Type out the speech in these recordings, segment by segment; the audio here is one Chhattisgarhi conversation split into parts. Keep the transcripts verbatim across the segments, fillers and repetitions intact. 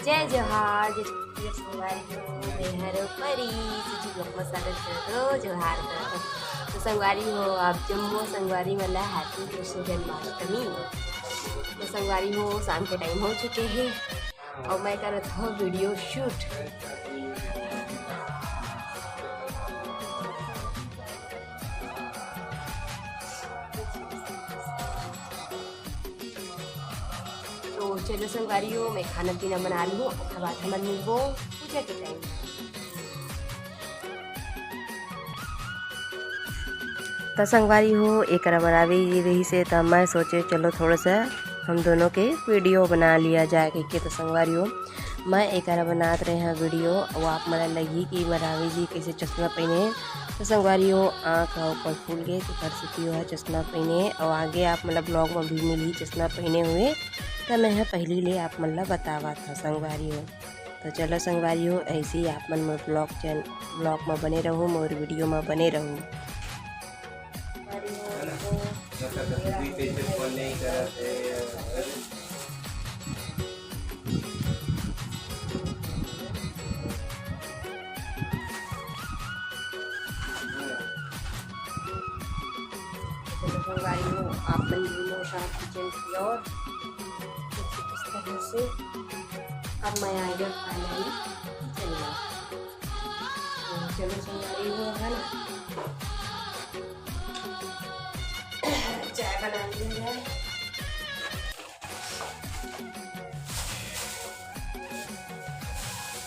जय जोहार, जय छत्तीसगढ़ संगवारी हो, मैं हर परी, सुजी लोक मसाला करो, जोहार करो। तो संगवारी हो, आप जम्मो संगवारी मन ला happy कृष्ण जन्माष्टमी। तो संगवारी हो, शाम के time हो चुके हे और मैं करत हूँ video shoot। तो चलो संगवारी हो, मैं खाना पीना बना लूँ, ओकर बाद हमन मिलबो पूजा के time। त संगवारी हो, एकरा बनावे जी रहिस हे, त मैं सोचे चलो थोड़ा सा हम दोनों के video बना लिया जाए कहिके। त संगवारी हो, मैं एकरा बनात रहे हँव video, अउ आप मन ला लगही कि मरावी जी कैसे चश्मा पहने हे। तो संगवारी हो, आँख ह ऊपर फूल गे, तेकर सेती ओह चश्मा पहने हे, अउ आगे आप मन ला vlog में भी मिलही चश्मा पहने हुए। त मैं ह पहिली ले आप मन ला बतावत हँव संगवारी हो। तो चलो संगवारी हो, ऐसे ही आप मन मोर vlog चैन-, vlog में बने रहू, मोर video में बने रहू। संगवारी हो, आप मन भी मोर साथ kitchen की ओर कुछ इस तरह से अब मैं आ गया finally kitchen में। तो चलो संगवारी हो, है ना, चाय बना लिया जाए।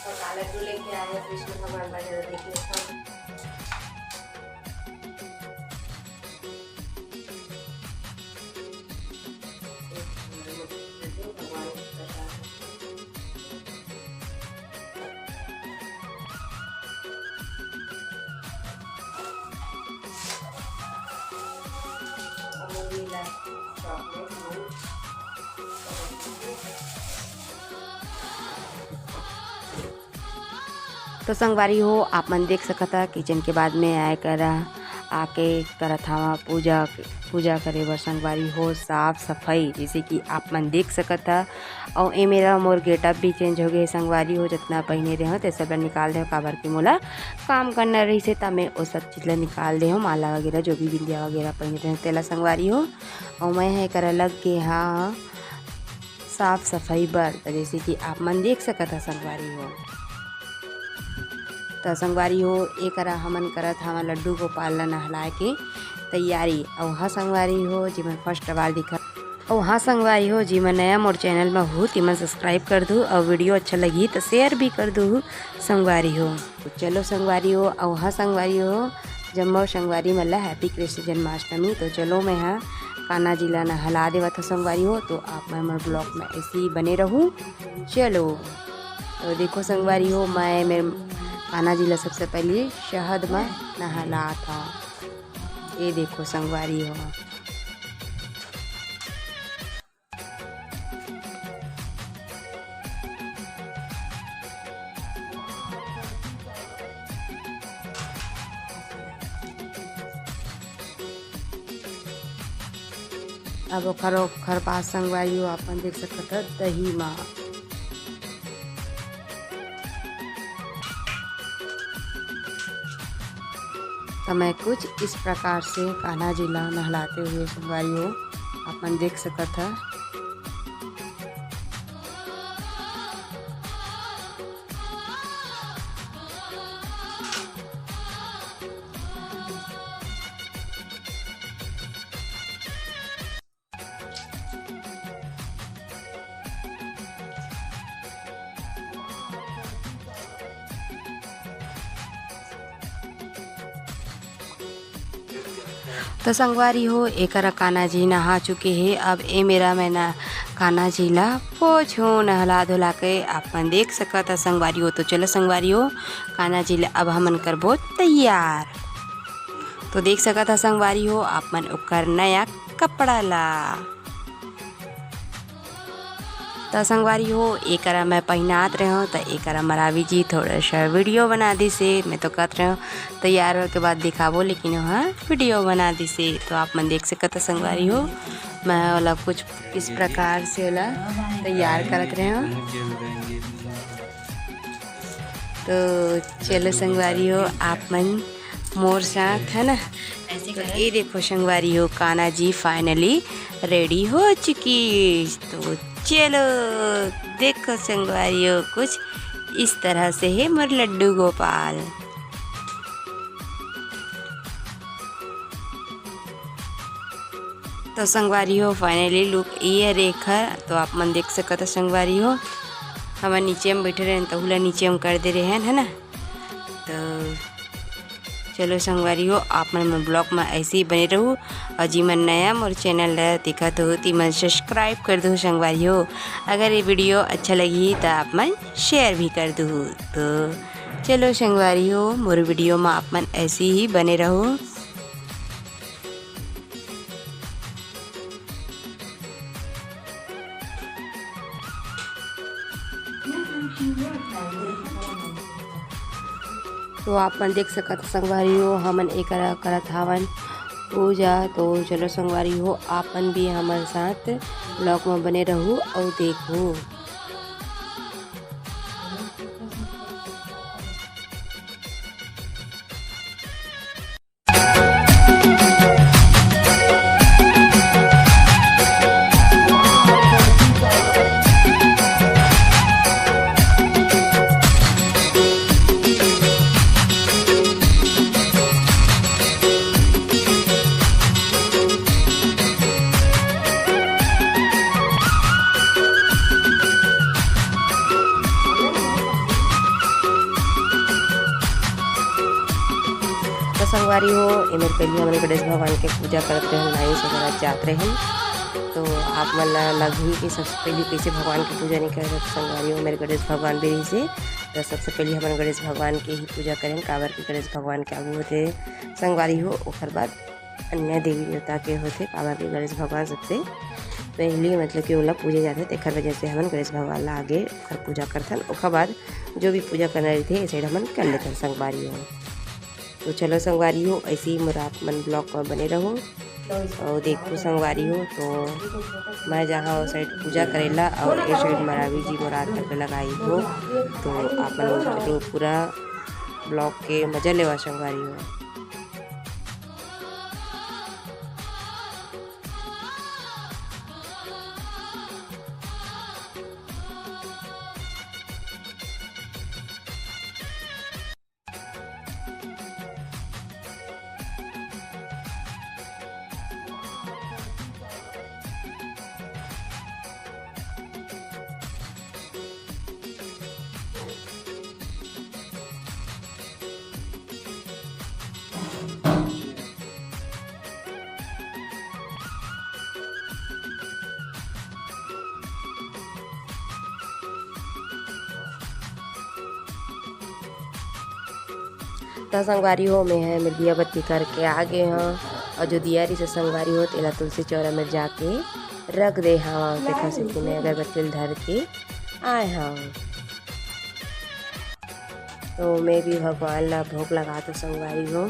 और काला जो लेके आए हैं कृष्ण भगवान का जरा देख लेता हूँ। तो संगवारी हो, आप मन देख सकत ह kitchen के बाद में आए करा आके करत हवा पूजा, पूजा करे बर संगवारी हो, साफ सफाई, जैसे कि आप मन देख सकत ह। अउ ए मेरा मोर getup भी change हो गए संगवारी हो, जितना पहिने रहे हो ते सब ला निकाल दे हो, काबर कि मोला काम करना रहिस हे, त मैं ओ सब चीज ला निकाल दे हो, माला वगैरह जो भी बिंदिया वगैरह पहिने रहे हो तेला संगवारी हो। अउ मैं ह एकरा लग गे हाँ साफ सफाई बर, त जैसे कि आप मन देख सकत ह संगवारी हो। त संगवारी हो, एकरा हमन करत हवन लड्डू गोपाल ला नहलाए के तैयारी। अउ हाँ संगवारी हो, जेमन first बार दिखत, अउ हाँ संगवारी हो, जेमन नया मोर channel म हो, तेमन subscribe कर दू, अउ video अच्छा लगही त share भी कर दू संगवारी हो। तो चलो संगवारी हो, अउ हाँ संगवारी हो, जम्मो संगवारी मन ला happy कृष्ण जन्माष्टमी। तो चलो मैं हा कान्हा जी ला नहला देवत हो संगवारी हो, तो आप मन मोर vlog में ऐसे ही बने रहू। चलो, तो देखो संगवारी हो, मैं मेरे कान्हा जी ला सबसे पहले शहद में नहलात हूँ। ये देखो संगवारी हो, अब ओखर, ओखर बाद संगवारी हो, अपन देख सकत ह दही मा। तो मैं कुछ इस प्रकार से कान्हा जी ला नहलाते हुए संगवारी हो, अपन देख सकत ह। तो संगवारी हो, एकरा कान्हा जी नहा चुके हे। अब ए मेरा मैं ना कान्हा जी ला पोछो, नहला धुला के आप मन देख सकत ह संगवारी हो। तो चलो संगवारी हो, कान्हा जी ला अब हमन करबो तैयार। तो देख सकत ह संगवारी हो, आप मन ओकर नया कपड़ा ला। त संगवारी हो, एकरा मैं पहिनात रहे हो, त एकरा मरावी जी थोड़ा सा video बना दिस हे। मैं तो कहत रहे हो, तैयार होए के बाद दिखाबो, लेकिन वहाँ video बना दिस हे। तो आप मन देख सकत ह संगवारी हो, मैं ओला कुछ इस प्रकार से ओला तैयार करत रहे हो। तो चलो संगवारी हो, आप मन मोर साथ, है ना। तो ये देखो संगवारी हो, कान्हा जी finally ready हो चुकी। तो चलो देखो संगवारी हो, कुछ इस तरह से है मोर लड्डू गोपाल। तो संगवारी हो, finally look ये रेखा, तो आप मन देख सकत हो संगवारी हो, हमन नीचे में बैठे रहेन, तहू ला नीचे में कर दे रहेन, है ना। तो चलो संगवारी हो, आप मन मोर vlog में ऐसे ही बने रहू, और जी मन नया मोर channel ला देखत हो, ती मन subscribe कर दो संगवारी हो। अगर ये video अच्छा लगी तो आप मन share भी कर दो। तो चलो संगवारी हो, मोर video में आप मन ऐसे ही बने रहू। तो आप मन देख सकत संगवारी हो, हमन एकरा करत हावन पूजा। तो चलो संगवारी हो, आप मन भी हमर साथ vlog में बने रहू और देखू। तो संगवारी हो, एमेर पहली हमन गणेश भगवान के पूजा करत रहन, लाइन से करत जात रहन। तो आप मन ला लगही कि सबसे पहली कैसे भगवान के पूजा नहीं करत। संगवारी हो, मेरे गणेश भगवान भी रहिसे, तो सबसे पहली हमन गणेश भगवान के ही पूजा करेन, काबर कि गणेश भगवान के आगू होथे संगवारी हो, ओकर बाद अन्य देवी देवता के होथे, काबर कि गणेश भगवान सबसे पहली, मतलब कि ओला पूजे जाथे, तेखर वजह से हमन गणेश भगवान ला आगे ओकर पूजा करथन। ओकर बाद जो भी पूजा करना रहिथे, ए side हमन कर लेथन संगवारी हो। तो चलो संगवारी हो, ऐसे ही मोर आप मन vlog में बने रहू। और देखो संगवारी हो, तो मैं जहाँ ओ side पूजा करेला और ए side मरावी जी मोर आरती पे लगाई हो। तो आप मन मोर पूरा vlog के मजा लेवा संगवारी हो। त संगवारी हो, मैं ह एमेर दिया बत्ती करके आ गे हंव, अउ जो दिया रहिसे संगवारी हो, तेला तुलसी चौरा में जाके रख दे हंव। तेखर सेती मैं अगरबत्ती ल धर के आए हंव। तो मैं भी भगवान ला भोग लगा तो संगवारी हो।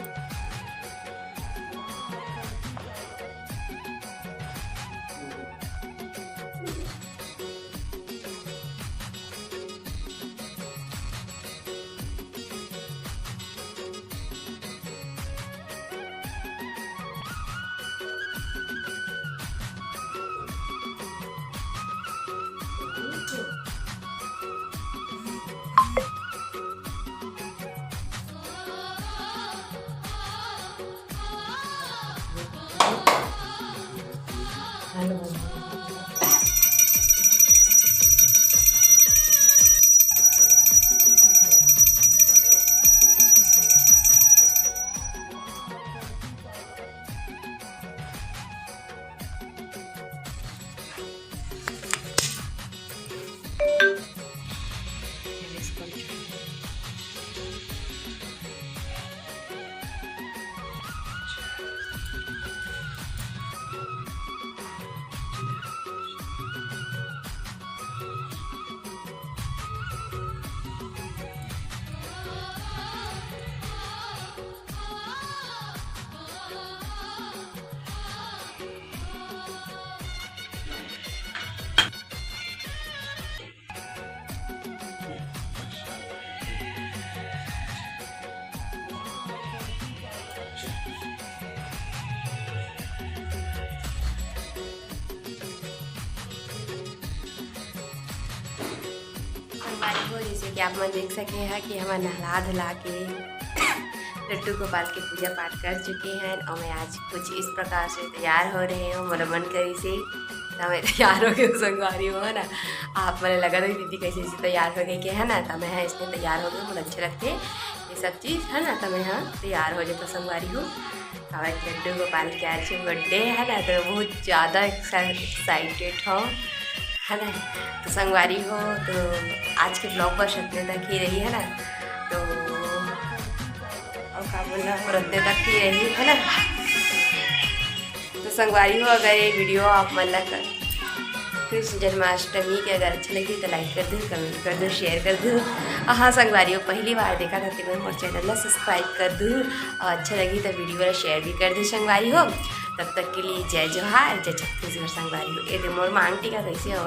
जैसे कि आप मन देख सके हैं कि हमन नहला धुला के लड्डू गोपाल के पूजा पाठ कर चुके हैं और मैं आज कुछ इस प्रकार से तैयार हो रहे हूँ। मोला मन करिस हे त मैं तैयार हो गई हूँ संगवारी हो, है ना। आप मन लगत होही दीदी कैसे ऐसे तैयार हो गई के, है ना। त मैं ह इसमें तैयार हो गई, मोला अच्छा लगथे ये सब चीज़, है ना। त मैं ह तैयार हो जाता संगवारी हो। काबर लड्डू गोपाल के आज बर्थडे है ना, तो बहुत ज़्यादा एक्साइटेड हो, है ना। तो संगवारी हो, तो आज के ब्लॉग बस इतने तक ही रही, है ना। तो और का बोलना, और इतने तक ही रही, है ना। तो संगवारी हो, अगर ये वीडियो आप मन ला कर कृष्ण जन्माष्टमी के अगर अच्छा लगी तो लाइक कर दू, कमेंट कर दू, शेयर कर दू। और हाँ संगवारी हो, पहली बार देखा था तो मोर चैनल ला सब्सक्राइब कर दू और अच्छा लगी तो वीडियो ला शेयर भी कर दू संगवारी हो। तब तक के लिए जय जोहार, जय छत्तीसगढ़ संगवारी हो। ये दे मोर मांग टीका कैसे हो?